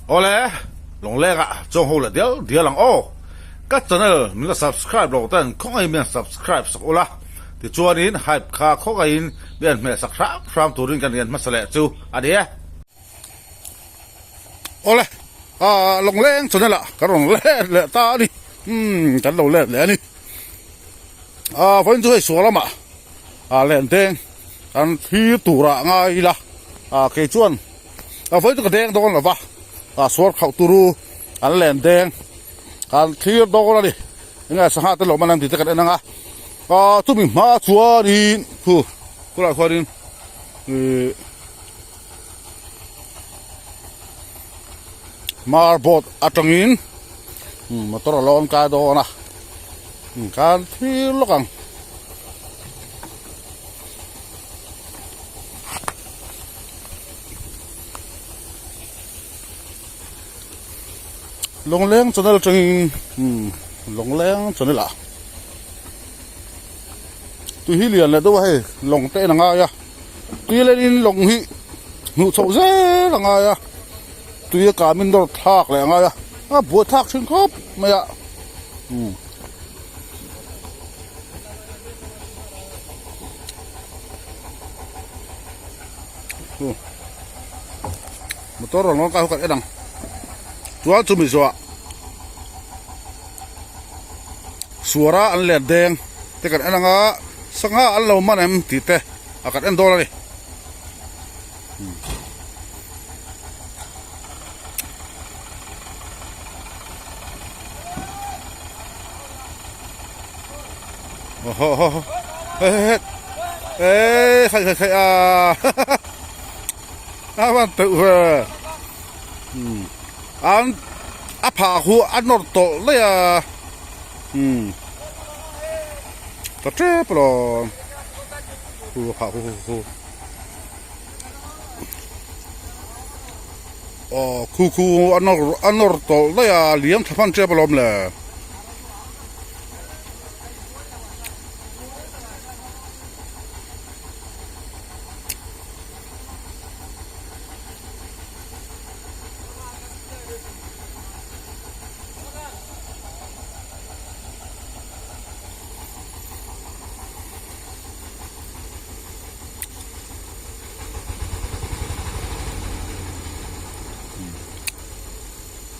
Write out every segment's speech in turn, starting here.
Awle, Lawngleng ah chuang ho leh dial dial ang aw. Ka channel min la subscribe lo ten khawngaihin min han subscribe sak ula, tichuanin hype kha khawngaihin min han hmeh sak hram hram turin kan rian hmasa leh chu a ni e. Awle, ah Lawngleng channel ah kan rawn let leh ta a ni, umm kan lo let leh a ni. Ah vawiin chu hei sual lamah ah lendeng kan thlir turah ngai ila, ah kei chuan. A vawi chu ka deng dawn lo va, a suar khauh turu an len deng an thlir dawn a ni. Enge sangha te lawm an an tih te kan en ang a, ah chumi hma chuanin khu khulaiah khuanin ihh marboard atangin motor a lawn kai dawn a, kan thlir lawk ang. Lawngleng channel atangin umm lawngleng channel ah tui hi lian leh deuh a hei lawng te en a ngai a tui lenin lawng hi hnuh chhoh zel a ngai a tui a kamin nawr thlak leh a ngai a a buai thlak thin khawp mai a umm. Motor rawn lawn kai ho kan en ang chuan chumi zawhah suara an let deng te kan en ang a sangha an lo man em tih te a kan en dawn a ni. Ê khai khai khai a a van teuh ve an a phah khu a nawr tawlh daih a ta tep alawm khu a phah khu khu khu aw khu khu a nawr a nawr tawlh daih a liam tha hman tep alawm le.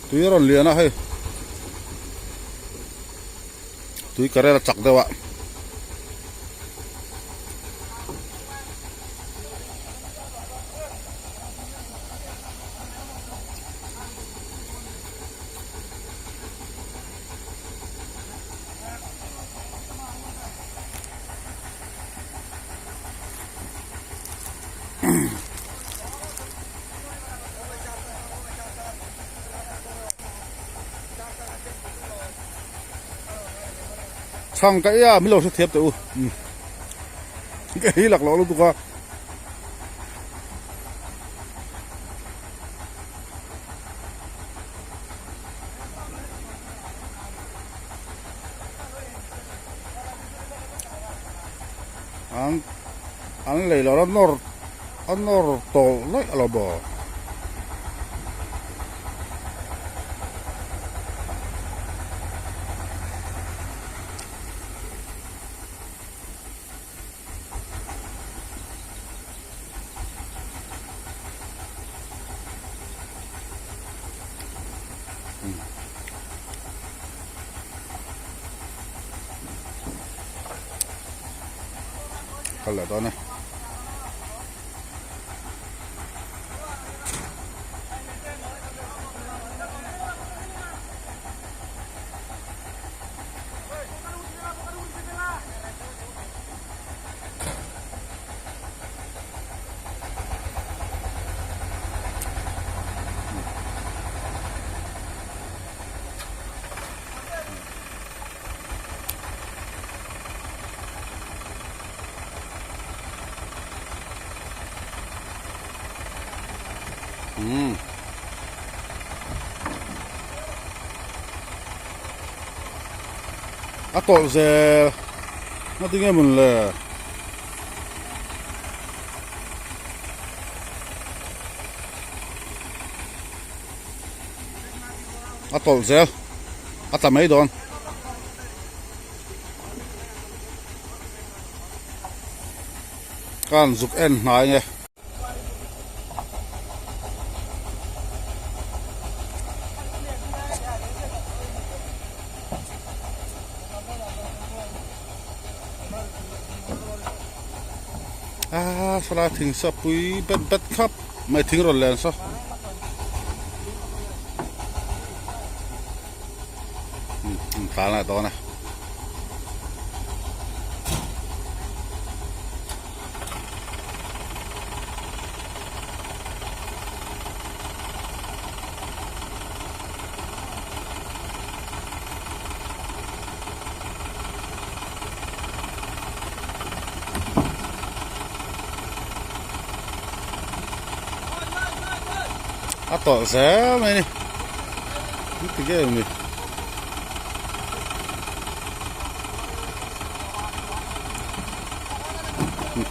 Tui a rawn lian a hei tui ka rel a chak deuh a. Chhang ka ia min lo hre thiam teh u ka hi lak loh lutuk a. An an lei lo a nawr a nawr tawlh laih a lo maw. Kal leh dawn e. Umm. A tawlh zel na tinge mun le. A tawlh zel a tla mai dawn. Ka han zuk en hnai nge. Aa saw lai thing saw pui bet bet khap mai thing rawn len saw. Umm tlan leh dawn e. A tawlh zel mai a ni ti nge ni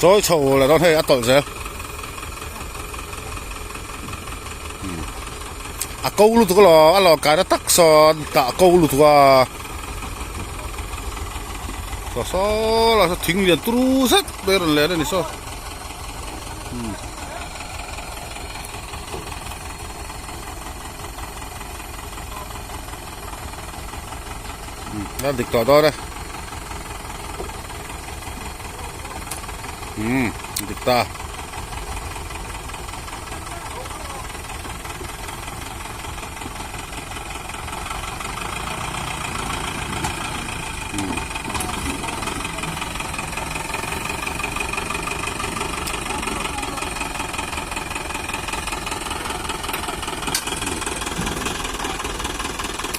chawi chho leh dawn hei a tawlh zel a ko lutuk alawm a lawm kaina tak sawn tah ko lutuk a. Saw saw lah saw thing lian turu zet mai a rawn len a ni saw umm a dik tawh dawn e umm dik ta.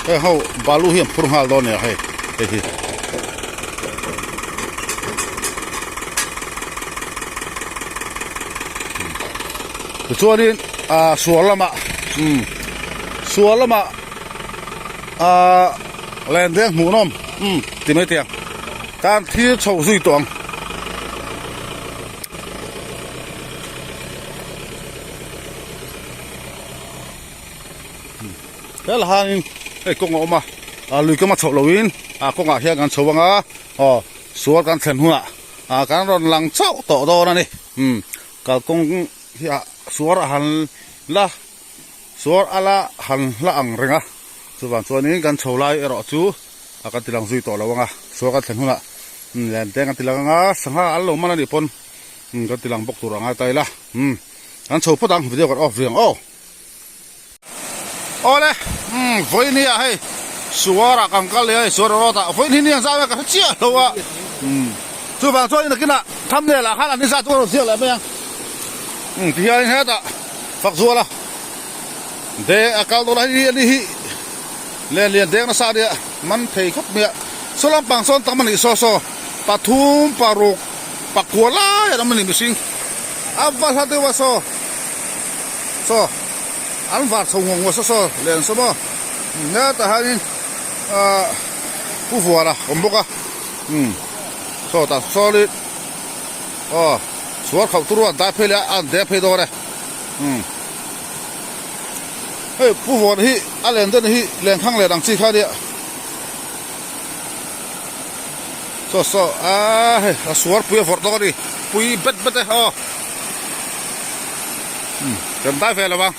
Heng ho balu hi an phur nghal dawn nia hei hei hi. Tichuanin ah sual lamah umm sual lamah ah len deng hmuhnawm umm ti mai teh ang tan thil chho zui tawh ang. Hel hangin hei kawng a awm a ah lui kama chhoh loin ah kawngah hian kan chho anga aw sual kan thlen hunah ah kan rawn lang chauh tawh dawn a ni umm. Kalkawng hi ah suar a han la suar a la han hla ang reng a chuvang chuanin kan chho lai erawh chu a kan ti lang zui tawh lo ang a suar kan thlen hunah len te kan ti lang ang a sangha an lo man anih pawn kan ti lang bawk tur ang a ta ila kan chho phawt ang video kan off rih ang aw. Awle umm vawiin hi ah hei suar ah kan kal leh a hei suar road ah vawiin hi ni ang zau e ka hre chiah lo a umm chuvang chuan nakinah thumbnail ah khan an inzah chu ka rawn ziak leh mai ang umm tihianin hetah fak zual a deng a kal dawn a hei ani hi lian lian deng nasa ania man thei khawp mai a saw lampang sawn tam a nih saw saw pathum paruk pakua lai an awm a ni mihring a va hla deuh a saw. Saw an var chho ngawng ngawt saw saw leh an saw maw hetah hianin ahh pu vuara awm bawk a umm saw tah sawnin aw chhuar khauh tur an dai phei leh a an deng phei dawn e umm hei pu vuara hi a len deuh hi lenkhang len ang chi kha ania saw saw aaa hei a suar pui a vawrh dawn a ni pui bet bet e aw. Kan dai ve lo ang.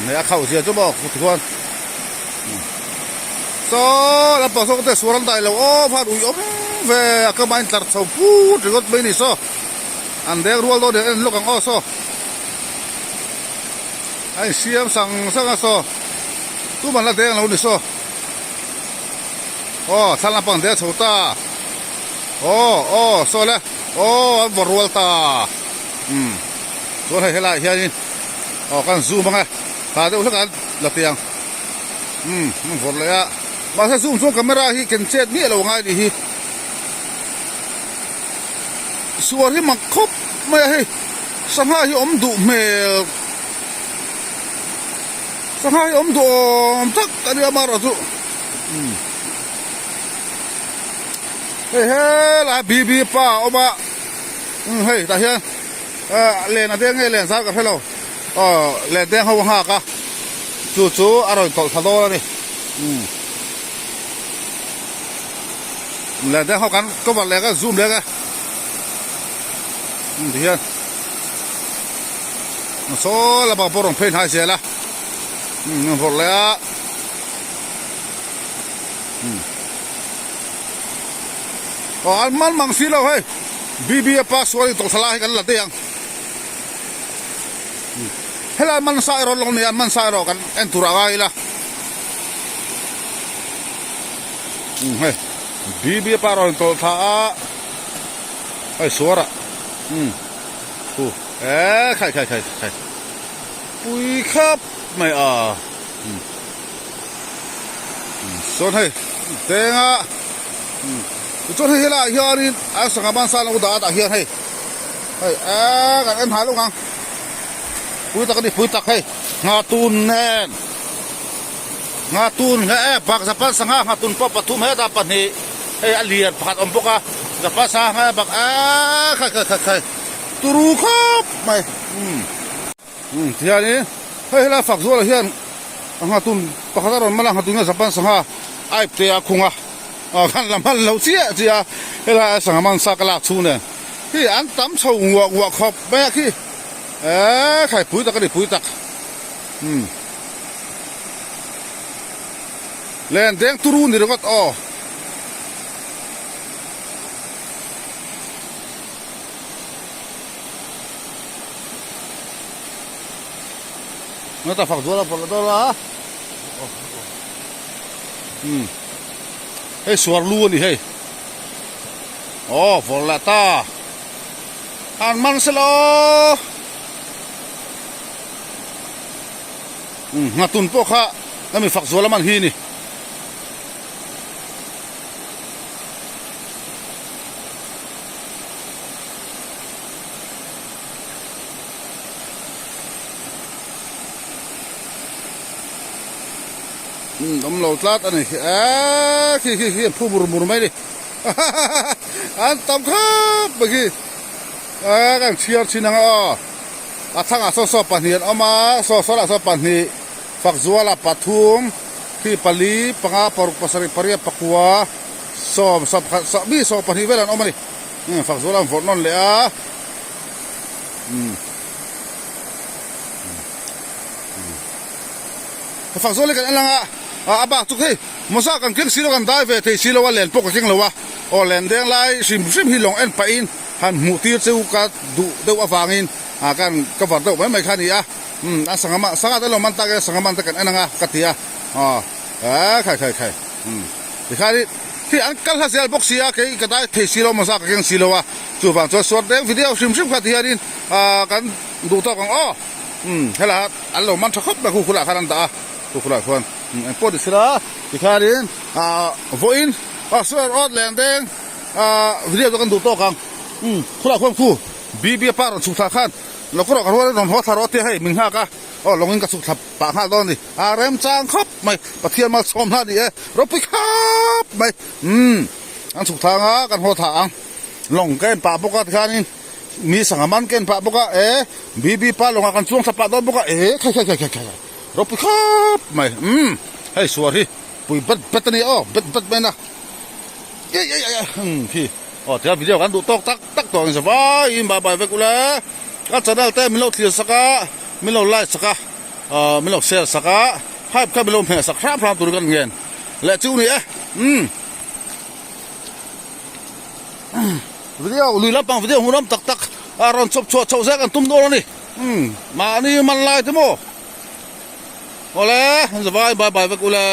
Hei a khauh zia chu maw tichuan saw lampang saw te suar an dai lo aw van ui awm ve a kama in tlar chho put ringawt mai ni saw an deng rual dawn nen en lawk ang aw saw a insiam sang sang a saw tuman la deng lo ni saw. Aw thla lampang deuh a chho ta aw aw saw le aw an vaw rual ta umm chuan hei helaiah hianin aw kan zoom ang e tha deuh hlek an la ti ang umm an vawrh leh a mahse zoom chuan camera hi ken chet miah lo angai anih hi suar hi mak khawp mai a hei sangha hi awm duh hmel. Sangha hi awm duh awm tak a nia amaherawhchu umm hei helai BB pa a awm a umm hei tah hian ah len a deng nge len zar ka hre lo. Aw lendeng ho a nghak a chu chu a rawn tawlh thla dawn a ni umm lendeng ho kan cover leh a zoom leh a umm tihian saw lamah pawh rawn phei hnai zel a umm a vawrh leh a umm aw an man mang si lo hei B_B a pa sual in tawlh thla lai hi kan la daih ang. Helai man sa erawh lawng nia man sa erawh kan en tur a ngai ila umm hei BB pa rawn tawlh thla a hei suar ah umm hu e khai khai khai khai pui khap mai a umm sawn hei teng a umm tichuan hei helaiah hianin a sangha man sa an lo dah a tah hian hei. Hei eee kan en hal ang pui tak a ni pui tak hei nghatun nen nghatun nge e bak japan sangha nghatun pawh pathum hetah pahnih hei a lian pakhat awm bawk a japan sangha nge bak eee khai khai khai khai turu khawp mai umm. Umm tihianin hei helai fak zualah hian a nghatun pakhat a rawn man a nghatun hian Japan sangha aip te a khung a ah khan la hman lo chiah chiah a helai a sangha man sa ka lak chhung nen khi an tam chho nguah nguah khawp mai a khi eee khai pui tak a ni pui tak umm len deng turu ni ringawt aw. Nó ta phak zual a vawlh dawn a umm hei suar lu a ni hei aw vawlh leh ta an man se law umm nghatun pawh kha hemi fak zual a man hi a ni. Umm awm lo tlat a ni eee khi khi khi an phu mur mur mai a ni an tam khawp mai khi eee kan chhiar thin ang a aw a thangah sawn saw pahnih an awm a saw saw lah sawn pahnih Fakzuala pathum khi pali panga paruk pasarih pariat pakua sawm sawm pakhat sawm mi 12 vel an awm a ni. Umm fak zual an vawrh nawn leh a umm umm fak zual hi kan en lang a a bak chu hei mawza kan keng silo kan dai ve thei silo a len pawh ka keng lo a aw len deng lai hrim hrim hi lawng en pahin han hmuh tir chu ka duh deuh avangin ah kan cover deuh mai mai kha a ni a umm a sangha man sangha te lo man tak e sangha man te kan en ang a ka ti a aw khai khai khai umm tikhanin. Khi an kal hla zel bawk si a, kei ka dai thei si lo maw za ka keng si lo a, chuvang chuan suar deng video hrim hrim kha ti hianin ahh kan duh tawk ang aw, umm helaiah an lo man tha khawp mai khu khulah khan an dah a, khu khulah khuan engpawh ni sela tikhianin ahh vawiin ah suar awt leng deng ahh video chu kan duh tawk ang, umm khulah khuan khu BB a pa rawn chhuk thla khan lo kawr ah ka rual in rawn haw thla rawh tia hei min nghak a, aw lawngin ka chhuk thla pah nghal dawn a ni. A remchang khawp mai, Pathian malsawm hna ni e, ropui khawp mai, umm an chhuk thang a, kan haw thah ang, lawng ka en pah bawk a tikhanin mi sangha man ka en pah bawk a, e BB pa lawngah kan chuang thla pah dawn bawk a, e khai khai khai khai khai ropui khawp mai, umm hei suar hi pui bet bet a ni aw, bet bet mai na, ei ei ei umm khi aw tihian video kan duh tawk tak tak tawh ang zavaiin bye bye vek ula, ka channel te min lo thlir sak a, min lo like sak a. Ahh min lo share sak a, hype kha min lo hmeh sak hram hram tur kan ngen leh chu ni e umm video lui lampang video hmuh lam tak tak a rawn chawp chhuah chhoh zel kan tum dawn a ni umm mahni man lai te maw awle zavai bye bye vek ule.